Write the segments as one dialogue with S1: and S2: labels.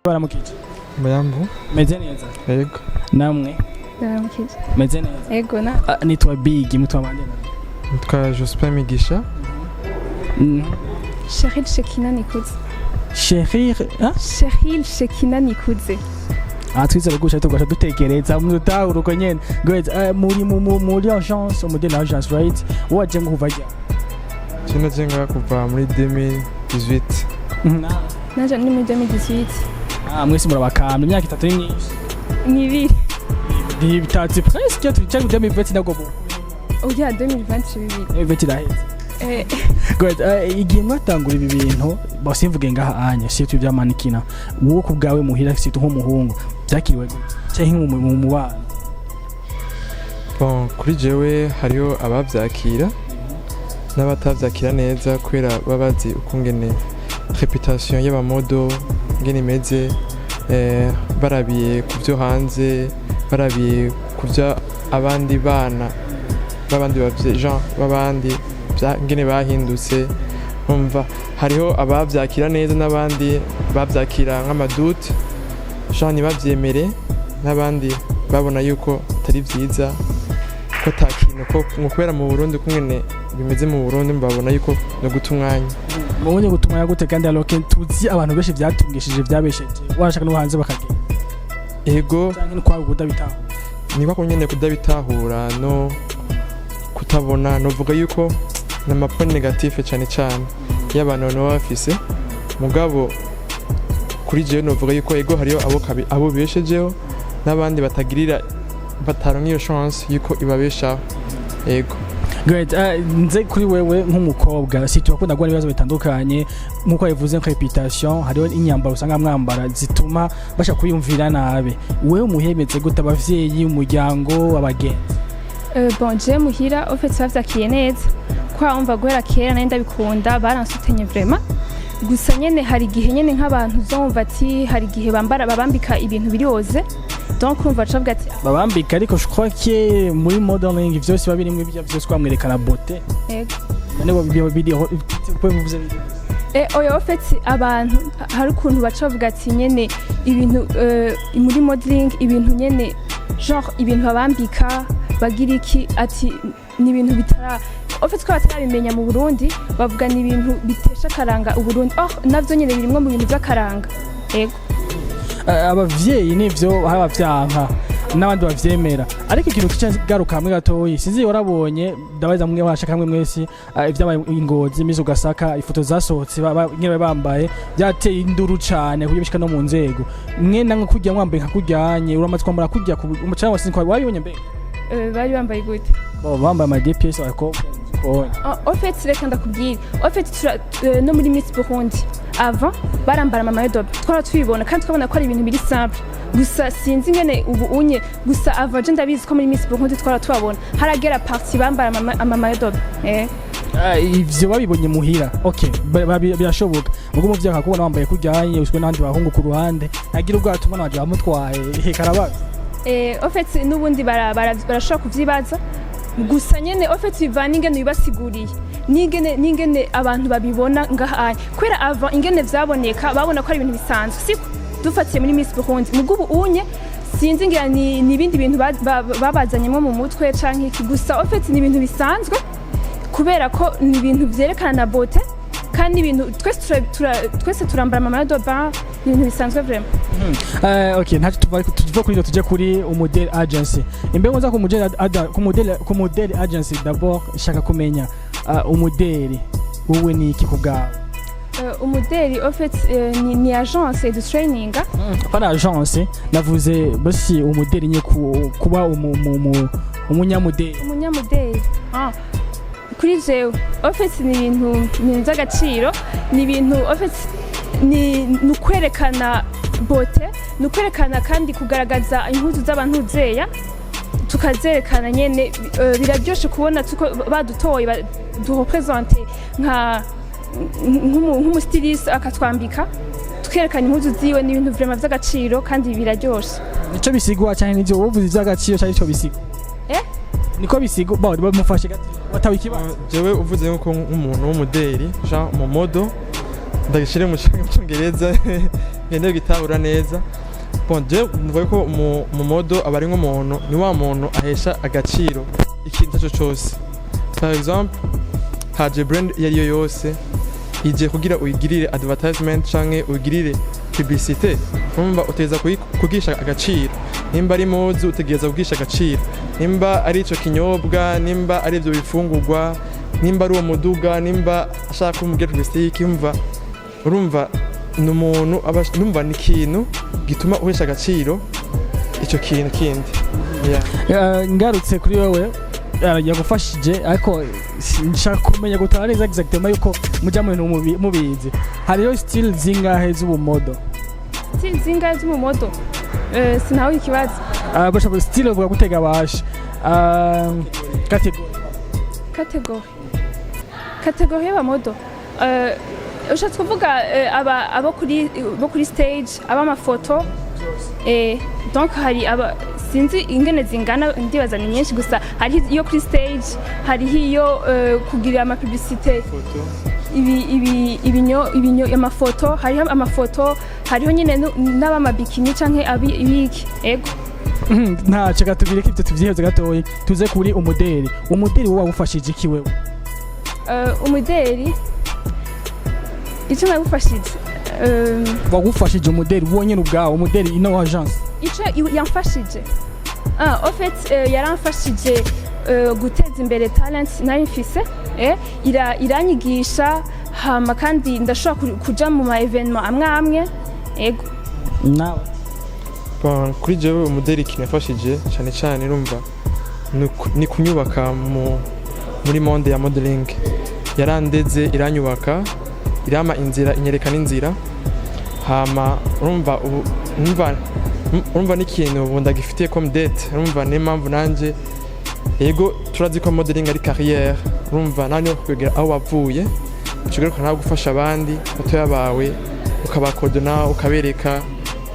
S1: Baramukije.
S2: Muyambu.
S1: Meze neza?
S2: Yego.
S1: Namwe?
S3: Ndaramukije.
S1: Meze neza?
S3: Ego na.
S1: Ah, nitwa Big, mutwa bande?
S2: Nitwa Jospin Migisha.
S3: Cheryl Shekina Nikuze.
S1: Cherir, hein?
S3: Cheryl Shekina Nikuze.
S1: Ah, twize bagusha tugasha dutekereza mutahura uko nyene. Great. Muri muri agence, umudeli agence, right? Waje ngo kuva ryari?
S2: Je naje ngaha kuva muri 2018.
S3: Naje ni muri 2018.
S1: Ah, mwese murabakambi, imyaka 3 ni myinshi.
S3: Ni ibiri.
S1: Ni bitatu presque, turi 2020 nabwo bu.
S3: Oya, 2020 bibiri.
S1: 2020 iraheze.
S3: Eh.
S1: Great. Igihe mwatangura ibi bintu, basimvuge ngaha anya, si ibya mannequinat. Wowe ku bwawe muhira, si nk'umuhungu, byakiriwe gute? Canke mu mubano?
S2: Bon, kuri jewe hariho abavyakira n'abatavyakira neza, kubera baba bazi ukungene réputation y'aba models ngene imeze, barabiye ku vyo hanze, barabiye ku vyo abandi bana b'abandi bavye, genre b'abandi ngene bahindutse. Umva, hariho abavyakira neza n'abandi bavyakira nk'ama doutes, genre ntibavyemere, n'abandi babona yuko atari vyiza, ko ata kintu, ko ngo kubera mu Burundi kungene bimeze mu Burundi, babona yuko no guta umwanya.
S1: Mubonye gutumwa gute kandi aloke tuzi abantu benshi vyatungishije, vyabesheje, washaka no hanze bakagenda?
S2: Ego.
S1: Canke ni kwawe kudabitahura?
S2: Ni kwa nyene kudabitahura no kutabona. Novuga yuko ni ama points négatifs cyane cyane y'abantu baba bafise. Mugabo kuri jewe novuga yuko ego, hariyo abo abo beshejeho n'abandi batagirira, bataronka iyo chance yuko ibabeshaho, ego.
S1: Great. Nze kuri wewe nk'umukobwa, si turakunda guhura n'ibibazo bitandukanye nk'uko yabivuze, nka réputation, hariho inyambaro usanga mwambara zituma basha kwiyumvira nabi. Wewe muhemetse gute, abavyeyi, umuryango, abagenzi?
S3: Bon, je muhira au fait bavyakiye neza kwa umva guhera kera nari ndabikunda, baransutenye vraiment. Gusa nyene hari igihe nyene nk'abantu uzumva ati hari igihe bambara, babambika ibintu biri osé, donc urumva baca bavuga ati
S1: Babambika, ariko je crois que muri modeling vyose biba birimwo ibyo vyose, kwamwerekana beauté.
S3: Ego.
S1: None bo biriho ko bivuze biri
S3: Oya, au fait abantu hari ukuntu baca bavuga ati nyene ibintu muri modeling, ibintu nyene genre ibintu babambika bagira iki, ati ni ibintu bitara, au fait ko batarabimenya mu Burundi, bavuga ni ibintu bitesha akaranga Uburundi. Oh, navyo nyene birimwo mu bintu vy'akaranga, ego.
S1: Abavyeyi nivyo, hari abavyanka n'abandi bavyemera, ariko ikintu kica garuka hamwe gatoyi, sinzi warabonye, ndabaza mwe washaka hamwe mwese, ivyabaye ingozi mizo gasaka, ifoto zasohotse nyene bari bambaye, byateye induru cane kuburyo bishika no mu nzego. Mwe namwe kurya mwambaye nka kuryanye, uramaze kwambara kurya cyangwa sinzi ko wabibonye mbega?
S3: Bari bambaye gute?
S1: Bo bambaye ama deux pièces, abakobwa bonye.
S3: En fait reka ndakubwira, en fait no muri Miss Burundi avant barambara ama maillots de bain, twara tubibona kandi twabona ko ari ibintu biri simple. Gusa sinzi ingene ubu unye, gusa avant je ndabizi ko muri Miss Burundi twara tubabona haragera partie bambara ama maillots de bain.
S1: Ah, ivyo babibonye muhira, okay, birashoboka. Mugo umuvyeyi akakubona wambaye kuryanye, uswe n'abandi bahungu ku ruhande, ntagira ubwato, umwana wanje bamutwaye karabaza.
S3: En fait n'ubundi barashobora kuvyibaza. Gusa nyene au fait bivana ingene bibasiguriye n'ingene abantu babibona ngaha, kubera avant ingene vyaboneka babona ko ari ibintu bisanzwe, siko dufatiye muri Miss Burundi. Mugo ubu unye sinzi, ngira ni ibindi bintu babazanyemo mu mutwe canke iki. Gusa au fait ni ibintu bisanzwe, kubera ko ni ibintu vyerekana na beauté, kandi ibintu twese twese turambara ama maillots de bain, ni ibintu bisanzwe vraiment.
S1: Okay, ntacyo, tuva kuri ivyo tuje kuri umodel agency. Imbere nza ku model ku model agency, d'abord shaka kumenya umodeli wowe ni iki ku bwawe?
S3: Umudeli au fait ni agence de training.
S1: Pana agence, navuze basi umodeli nye kuba umunyamudeli.
S3: Umunyamudeli, ah. Kuri jewe au fait ni ibintu by'agaciro, ni ibintu au fait ni ukwerekana beauté, ni ukwerekana kandi kugaragaza impuzu z'abantu zeya tukazerekana nyene. Biraryoshe kubona tuko badutoye durepresente nka nk'umu styliste akatwambika, tukerekana impuzu ziwe. Ni ibintu vraiment by'agaciro kandi biraryoshe.
S1: Nico bisigwa canke nivyo wovuze ivy'agaciro canke ico bisigwa?
S3: Eh?
S1: Niko bisigo bo bamufashe gato, watawe ikibazo.
S2: Jewe uvuze nko nk'umuntu w'umuderi, genre mu model, ndagishire mu Cyongereza ngende gitahura neza. Bon, je mvuga ko mu model aba ari nk'umuntu, ni wa muntu ahesha agaciro ikintu icyo cyose. Par exemple, haje brand iyo ari yo yose igiye kugira uyigirire advertisement canke uyigirire publicité, urumva utegereza kugisha agaciro. Nimba ari impuzu, utegereza kugisha agaciro. Nimba ari ico kinyobwa, nimba ari ivyo bifungurwa, nimba ari uwo muduga, nimba ashaka kumubwira publicité y'iki, urumva ni umuntu aba numva ni ikintu gituma uhesha agaciro ico kintu kindi. Yeah.
S1: Ngarutse kuri wewe, yagufashije, ariko nshaka kumenya gutara neza exactement yuko mujya mu bintu mubizi. Hariho style zingahe z'ubu model?
S3: Style zingahe z'umu model? Sinawe ikibazo.
S1: Basha style uvuga gutega basha category.
S3: Catégorie y'aba model, ushatse kuvuga aba abo kuri bo kuri stage, ab'amafoto, donc hari aba, sinzi ingene zingana, ndibaza ni nyinshi. Gusa hariho iyo kuri stage, hariho iyo kugira ama publicité, ibi ibi ibinyo ibinyo, amafoto, hariho amafoto, hariho nyine n'abama bikini canke abi ibiki, ego.
S1: Ntacyo gatubireke ibyo, tuvyiheze gatoyi, tuze kuri umuderi. Umuderi wowe wagufashije iki wewe?
S3: Umuderi icyo nagufashije,
S1: Wagufashije umuderi wonyene ubwawe, umuderi ino agence.
S3: Ico yamfashije, en fait, yaramfashije guteza imbere talent nari mfise, iranyigisha, hama kandi ndashobora kuja mu ma événement amwe amwe, ego.
S1: Nawe?
S2: Bon, kuri jewe umuderi ikintu yafashije cyane cyane, urumva ni kunyubaka muri monde ya modeling. Yarandeze, iranyubaka, irampa inzira, inyereka n'inzira. Hama urumva ubu urumva n'ikintu ubu ndagifitiye comme dette. Urumva niyo mpamvu nanjye, yego, turazi ko modeling ari carrière. Urumva nawe niyo kwegera aho wavuye, ukigaruka nawe gufasha abandi batoya bawe, ukabakodona, ukabereka,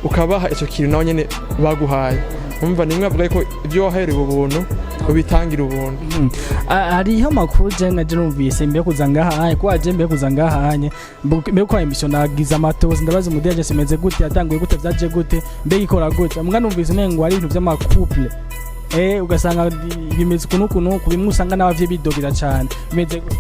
S2: ukabaha icyo kintu nawe nyene baguhaye. Urumva nimwe avuga ko ibyo waherewe ubuntu ubitangira ubuntu.
S1: Hariho amakuru je naje numvise mbere kuza ngaha, ko waje mbere kuza ngaha anye, mbere ko émission, nagize amatozi, ndabaza umuderi agence imeze gute, yatanguye gute, vyaje gute, mbega ikora gute. Mbwa numvise nengo ari ibintu vy'ama couple, ugasanga bimeze ukuntu ukuntu bimwe, usanga n'abavyeyi bidogera cane. Bimeze gute?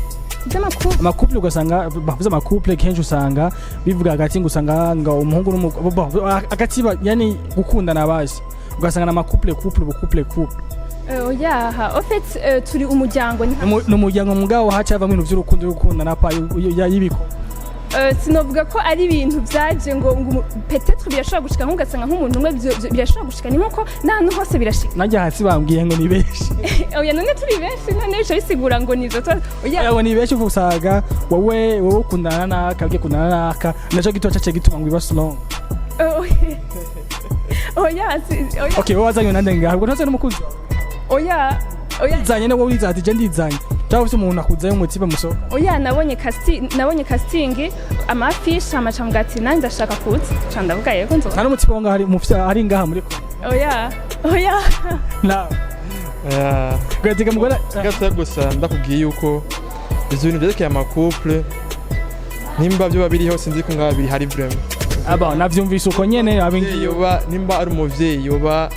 S3: By'amakuru?
S1: Ama couple, ugasanga bavuze ama couple kenshi, usanga bivuga hagati ngo usanga ngo umuhungu n'umukobwa hagati yani gukundana bazi, ugasanga na ma couple couple bu couple couple.
S3: Oyaha, en fait, turi umuryango ni
S1: Ni umuryango, mugabo haca havamo ibintu by'urukundo, gukundana pa y'ibiko.
S3: Sinovuga ko ari ibintu byaje ngo peut-être birashobora gushika nk'ugasanga nk'umuntu umwe, birashobora gushika, ni nkuko n'ahantu hose birashika.
S1: Najya hasi bambwiye ngo ni benshi.
S3: Oya, none turi benshi, none bica bisigura ngo nivyo oya.
S1: Ngo ni benshi, usanga wowe ukundana n'aka, ugiye kundana n'aka, naco gito cace gituma ngo iba strong.
S3: Oya, oya.
S1: Okay, wowe wazanye nande ngaho? Ubwo ntaze n'umukunzi wawe?
S3: Oya.
S1: Uzanye ne? Wowe wizanye ati je ndizanye, cyangwa ufite umuntu akuzayo umutiba muso?
S3: Oya, nabonye casting, ama affiche, amaca mvuga ati nanjye ndashaka kuza, ca ndavuga yego nzo.
S1: Nta n'umutiba wo ngaho ari mufite ari ngaha muri
S3: Oya.
S1: Nawe?
S2: Yeah.
S1: Gatika mugora.
S2: Gatoya gusa, ndakubwiye yuko ivyo bintu vyerekeye ama couple, nimba vyoba biriho, sinzi ko ngaha biri hari vraiment.
S1: Aba navyumvise uko nyene abingiye.
S2: Yoba nimba ari umuvyeyi, yoba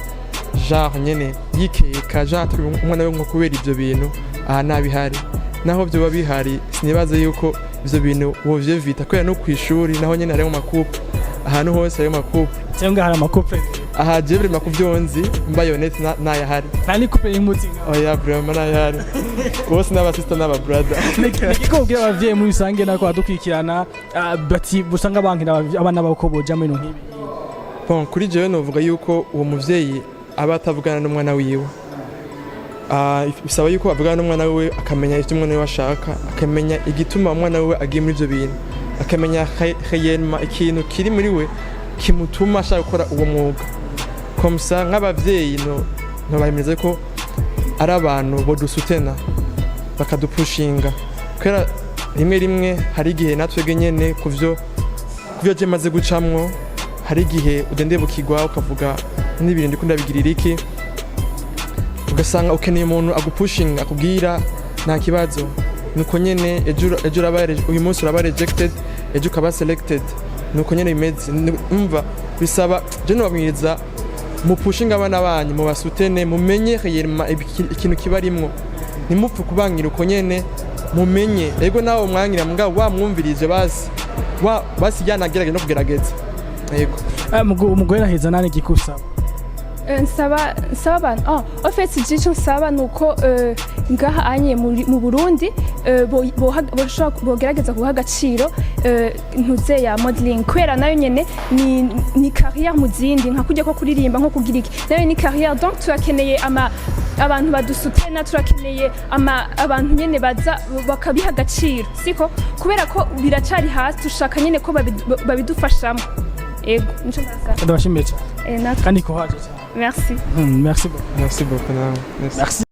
S2: genre nyene yikeka, genre atari umwana we nko kubera ivyo bintu, aha ntabihari. Naho vyoba bihari, sinibaza yuko ivyo bintu wovyevita, kubera no kw'ishuri naho nyene hariho ama couple, ahantu hose hariho ama couple.
S1: Cyangwa hari ama couple?
S2: Aha je vraiment kuvyo nzi, mbaye honnête, nayahari.
S1: Nta ni couple y'imutsi?
S2: Oya, vraiment nayahari, bose n'aba sister n'aba brother.
S1: Niko ubwira abavyeyi muri rusange nako badukurikirana, bati usanga bankira abana babo ko boja mu bintu nk'ibi.
S2: Bon, kuri jewe novuga yuko uwo muvyeyi aba atavugana n'umwana wiwe. Bisaba yuko avugana n'umwana wiwe, akamenya ivyo umwana wiwe ashaka, akamenya igituma umwana wiwe agiye muri ivyo bintu, akamenya réellement ikintu kiri muri we kimutuma ashaka gukora uwo mwuga. Comme ça, nk'abavyeyi no nobahimiriza ko ari abantu bodusutena, bakadupushinga, kubera rimwe rimwe hari igihe natwebwe nyene kuvyo je maze gucamwo, hari igihe udendebukirwa ukavuga n'ibintu ndiko ndabigirira iki. Ugasanga ukeneye umuntu agupushinga, akubwira nta kibazo, nuko nyene ejo uraba, uyu munsi uraba rejected, ejo ukaba selected, nuko nyene bimeze. Umva, bisaba je nobabwiriza mupushinga abana banyu, mubasutene, mumenye réellement ikintu kibarimwo, ntimupfe kubangira uko nyene. Mumenye ego nawe umwangira, mugabo wamwumvirije, basi wa basi yanagerageza no kugerageza, yego.
S1: Umugore araheza nani gikusaba?
S3: Nsaba abantu, en fait je ico nsaba nuko ngaha anye mu Burundi bogerageza guha agaciro ntuze ya modeling, kubera nayo nyene ni carrière mu zindi, nka kujya ko kuririmba, nko kugira iki, nayo ni carrière. Donc turakeneye ama abantu badusutena, turakeneye ama abantu nyene baza bakabiha agaciro, siko? Kubera ko biracari hasi, dushaka nyene ko babidufashamo. Ego, nico ndasaba.
S1: Ndabashimiye cyane.
S3: Natwe.
S1: Kandi courage cyane.
S3: Merci.
S1: Merci beaucoup.
S2: Merci beaucoup nawe, merci.
S1: Merci.